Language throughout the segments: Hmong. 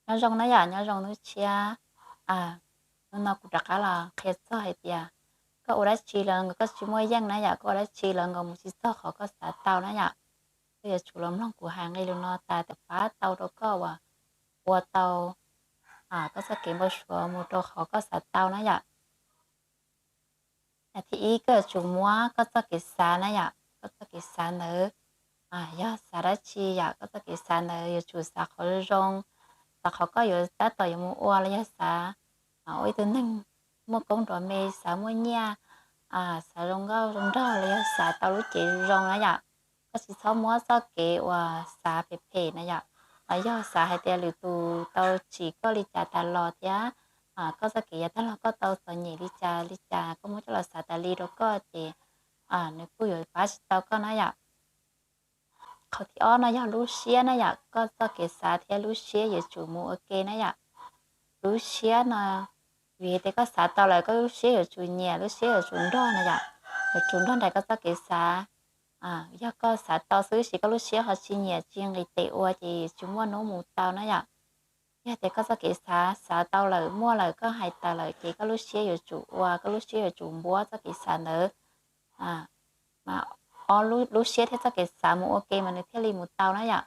Nyob zoo na yom, nyob zoo hnub tshiab. Hnub no kuv rov qab los qhia txog hais tias koj ua dab tsi los nkaus koj tsis muaj yeej na yom, koj ua dab tsi los nkaus mus tsis txog qhov koj xav tau na yom. Koj yuav tsum los mloog kuv hais nqe lus no tas thiaj pab tau rau koj uas ua tau koj txoj kev npau suav mus rau qhov koj xav tau na yom. Thib ib, koj yuav tsum muab koj txoj kev xav na yom, koj txoj kev xav ntawd yog xav dab tsi yom, koj txoj kev xav ntawd yuav tsum xav qhov zoo, xav qhov koj yuav tab tom yuav mus ua los yog xav ua ib tug neeg muaj koob nrov me, xav muaj nyiaj, xav zoo nkauj zoo nraug los yog xav tau lub cev zoo na yom. Koj tsis txhob muab txoj kev uas xav phem phem na yom, los yog xav hais tias lwm tus tau tsim koj li cas tas los thiab koj txoj kev yav tag los koj tau txom nyem li cas li cas koj muab coj los xav tas li rau koj ces nws kuj yuav pab tsis tau koj na yom. Qhov thib ob no yog lub siab na yom, koj txoj kev xav thiab lub siab yuav tsum mus ua ke na yom. Lub siab no, vim tias koj xav tau lawm koj lub siab yuav tsum nyiam, lub siab yuav tsum nrog na yom, yuav tsum nrog nraim koj txoj kev xav. Yog koj xav tau xwb tab sis koj lub siab ho tsis nyiam tsis nqis tes ua ces tsis muaj hnub mus tau na yom. Yog tias koj txoj kev xav xav tau lawm muaj lawm koj hais tas lawm ces koj lub siab yuav tsum ua, koj lub siab yuav tsum npuab txoj kev xav ntawd. Mas ob lub siab thiab txoj kev xav mus ua ke mas nws thiaj li mus tau na yom.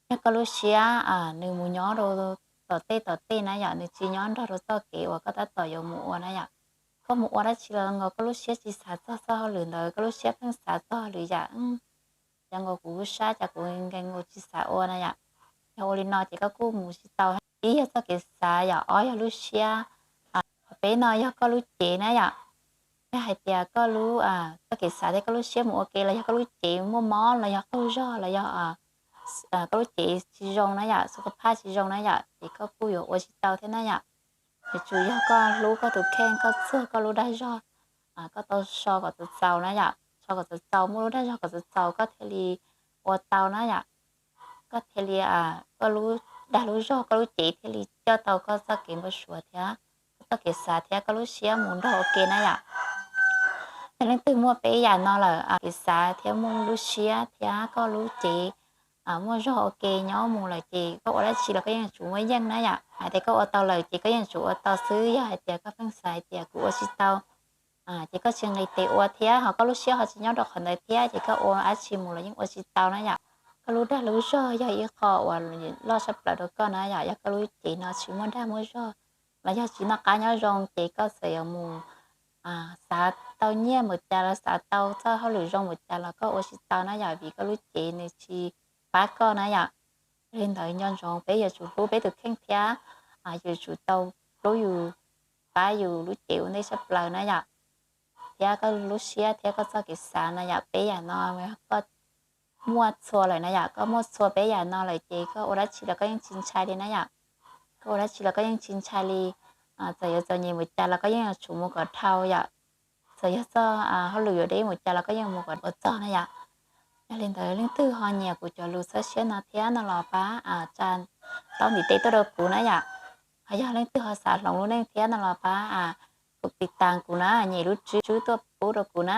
Yog koj lub siab nws mus nyob rau tom tej tom tej na yom, nws tsis nyob nrog rau txoj kev uas koj tab tom yuav mus ua na yom. Koj mus ua dab tsi los nkaus koj lub siab tsis xav txog txoj hauj lwm ntawd, koj lub siab pheej xav txog lwm yam, cas nkaus kuv sab cas kuv nkees nkaus tsis xav ua na yom. Yog ua li no ces koj kuj mus tsis tau. Ib yog txoj kev xav yom, ob yog lub siab. Qhov peb no yog koj lub cev na yom. Yog hais tias koj lub txoj kev xav thiab koj lub siab mus ua ke los yog koj lub cev muaj mob los yog qaug zog los yog koj lub cev tsis zoo na yom, xub koj phaj tsis zoo na yom, ces koj kuj yuav ua tsis tau thiab na yom. Yuav tsum yog koj hlub koj tus kheej, koj txuag koj lub dag zog, koj tau so kom txaus txaus na yom, so kom txaus txaus muaj lub dag zog kom txaus txaus koj thiaj li ua tau na yom. Koj thiaj li, koj lub dag lub zog koj lub cev thiaj li coj tau koj txoj kev npau suav thiab koj txoj kev xav thiab koj lub siab mus nrog ua ke na yom. Yog leej twg muaj peb yam no lawm, kev xav thiab muaj lub siab thiab koj lub cev muaj zog ua ke nyob mus lawm ces koj ua dab tsi los koj yeej tsum muaj yeej na yom. Hais tias koj ua tau lawm ces koj yeej tsum ua tau xwb, yog hais tias koj pheej xav hais tias kuv ua tsis tau ces koj tsis nqis tes ua thiab ho koj lub siab ho tsis nyob rau qhov ntawd thiab ces koj ua dab tsi mus los yeej ua tsis tau na yom. Koj lub dag lub zog yog ib qho uas loj tshaj plaws rau koj na yom. Yog koj lub cev no tsis muaj dag muaj zog los yog tsis noj qab nyob zoo ces koj txawm yuav mus xav tau nyiaj npaum cas los xav tau txoj hauj lwm zoo npaum cas los koj ua tsis tau na yom, vim koj lub cev nws tsis pab koj na yom. Li ntawd nco ntsoov peb yuav tsum hlub peb tus kheej thiab yuav tsum tau hlub yus, pab yus lub cev ua ntej tshaj plaws na yom. Thiab koj lub siab thiab koj txoj kev xav na yom, peb yam no koj muaj txhua lawm na yom. Koj muaj txhua peb yam no lawm ces koj ua dab tsi los koj yeej tsis ntshai li na yom. Koj ua dab tsi los koj yeej tsis ntshai li. Txawm yuav txom nyem mus cas los koj yeej yuav tsum mus kom dhau yom. Txawm yog txoj hauj lwm yuav deb mus cas los koj yeej mus kom ua txog na yom. Yog li ntawd leej twg ho nyiam kuv cov lus txhawb siab no thiab no los pab tsa taub ntiv tes tuaj rau kuv na yom. Ho yog leej twg ho xav hloov lub neej thiab no los pab kuv tiv tas kuv na, nyem lub tswb tuaj pub rau kuv na.